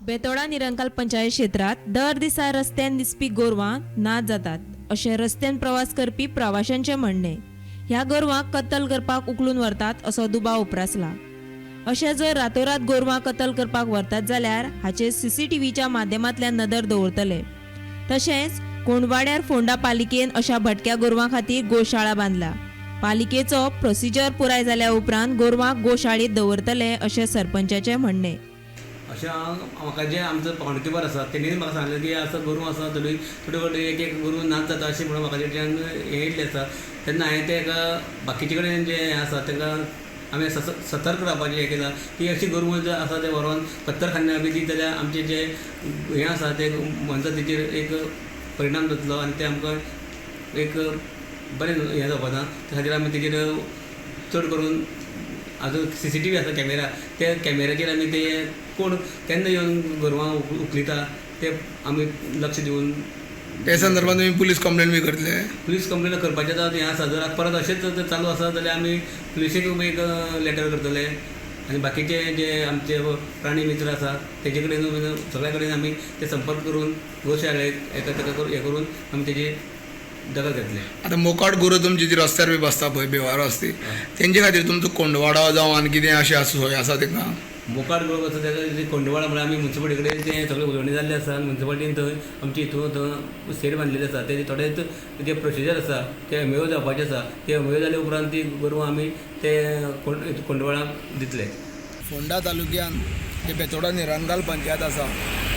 बेतोडा निरंकाल पंचायत क्षेत्रात दर दिसा रस्त्यान दिसपी गोरवां ना जातात अशें रस्त्यान प्रवास करपी प्रवाशांचें म्हणणें. ह्या गोरवांक कत्तल करपाक उखलून व्हरतात असो दुबाव उप्रासला. अशें जर रातोरात गोरवां कत्तल करपाक व्हरतात जाल्यार हाचेर सीसीटीव्हीच्या माध्यमांतल्यान नदर दवरतले. तशेंच कोंडवाड्यार फोंडा पालिकेन अशा भटक्या गोरवां खातीर गोशाळा बांदला. पालिकेचो प्रोसिजर पुराय जाल्या उपरांत गोरवांक गोशाळेंत दवरतले अशें सरपंचाचें म्हणणें. अशें हांव म्हाका जे आमचो पावणकीपर आसा तेणीन म्हाका सांगलें की आतां गोरवां आसा थोडी थोडे फावटी एक एक गोरवां नाच जाता अशें म्हणून म्हाका तेच्यान हें येयल्लें आसा. तेन्ना हांवें ते एका बाकीचे कडेन जे हें आसा तांकां आमी सतर्क रावपाचें हें केलां की अशीं गोरवां जर आसा ते व्हरोन कत्तरखान्या बी दित जाल्यार आमचें जें हें आसा तें मोनजातीचेर एक परिणाम जातलो आनी तें आमकां एक बरें हें जावपा ना. त्या खातीर आमी तेजेर चड करून आजून सीसीटीव्ही आसा कॅमेरा, त्या कॅमेराचेर आमी ते कोण केन्ना येवन गोरवां उखलिता ते आमी लक्ष दिवन. त्या संदर्भात तुमी पुलीस कंप्लेन बी करतले? पुलीस कंप्लेन करपाचें आतां हें आसा, जर परत अशेंच जर चालू आसा जाल्यार आमी पुलिशेक एक लेटर करतले आनी बाकीचे जे आमचे प्राणी मित्र आसा तेजे कडेन सगळ्या कडेन आमी ते संपर्क करून गोशाळेक एका ताका हें करून आमी तेजी दखल घेतले. आतां मोकाट गोरवां तुमची जी रस्त्यार बी बसता पळय बेवारो आसता ती, तेंचे खातीर तुमचो कोंडवाडो जावं आनी कितें अशें आसा सोय आसा तेंकां? मोकाट गोरवां आसा तेका कोंडवाडो म्हळ्यार आमी मुन्सिपालिटी कडेन तें सगळें उलोवणें जाल्लें आसा आनी मुन्सिपालिटीन थंय आमचे हितून थंय शेड बांदलेलें आसा. तेजें थोडेच जे प्रोसिजर आसा ते एमओयू जावपाचें आसा. ते एमओयू जाले उपरांत ती गोरवां आमी ते कोंडवाडाक दितले. फोंडा तालुक्यान जे बेतोडा निरंकाल पंचायत आसा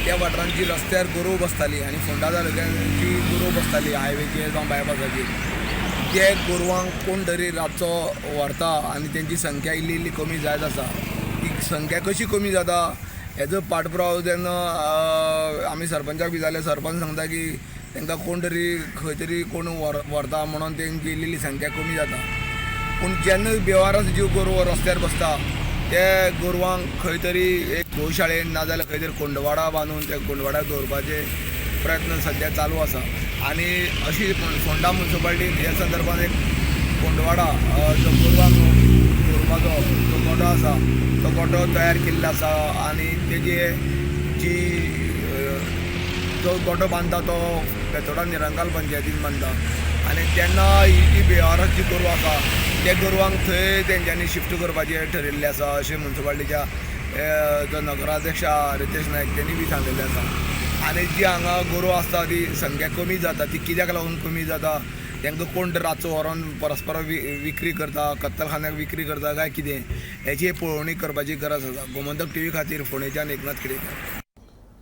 त्या वाठारांत जी रस्त्यार गोरवां बसताली आनी फोंडा तालुक्यान जी गोरवां बसताली हायवेचेर जावं बायपासाचेर, ते गोरवांक कोण तरी रातचो व्हरता आनी तेंची संख्या इल्ली इल्ली कमी जायत आसा. ती संख्या कशी कमी जाता हेजो पाठपुरावो जेन्ना आमी सरपंचाक विचारलें, सरपंच सांगता की तांकां कोण तरी खंय तरी कोण व्हरता म्हणून तेंची इल्ली इल्ली संख्या कमी जाता. पूण जेन्ना बेवारस जीव गोरवां रस्त्यार बसता ते गोरवांक खंय तरी एक गोशाळेन नाजाल्यार खंय तरी कोंडवाडा बांदून त्या कोंडवाड्याक दवरपाचे प्रयत्न सद्या चालू आसा. आनी अशी फोंडा मुन्सिपालिटीन ह्या संदर्भात एक कोंडवाडा जो गोरवांक दवरपाचो जो गोठो आसा तो गोठो तयार केल्लो आसा आनी तेजे जी जो गोठो बांदता तो बेतोडा निरंकाल पंचायतीन बांदता आनी तेन्ना ही जी बेवारस जी गोरवां आसा त्या गोरवांक थंय तेंच्यांनी शिफ्ट करपाचें ठरिल्लें आसा अशें मुन्सिपालिटीच्या जो नगराध्यक्ष रितेश नायक तेणी बी सांगिल्लें आसा. आनी जी हांगा गोरवां आसता ती संख्या कमी जाता, ती कित्याक लागून कमी जाता, तांकां कोण रातचो व्हरोन परस्पर विक्री करता, कत्तलखान्याक विक्री करता काय कितें हेची पळोवणी करपाची गरज आसा. गोमंतक टीव्ही खातीर फोंडेच्यान एकनाथ खेडेकर.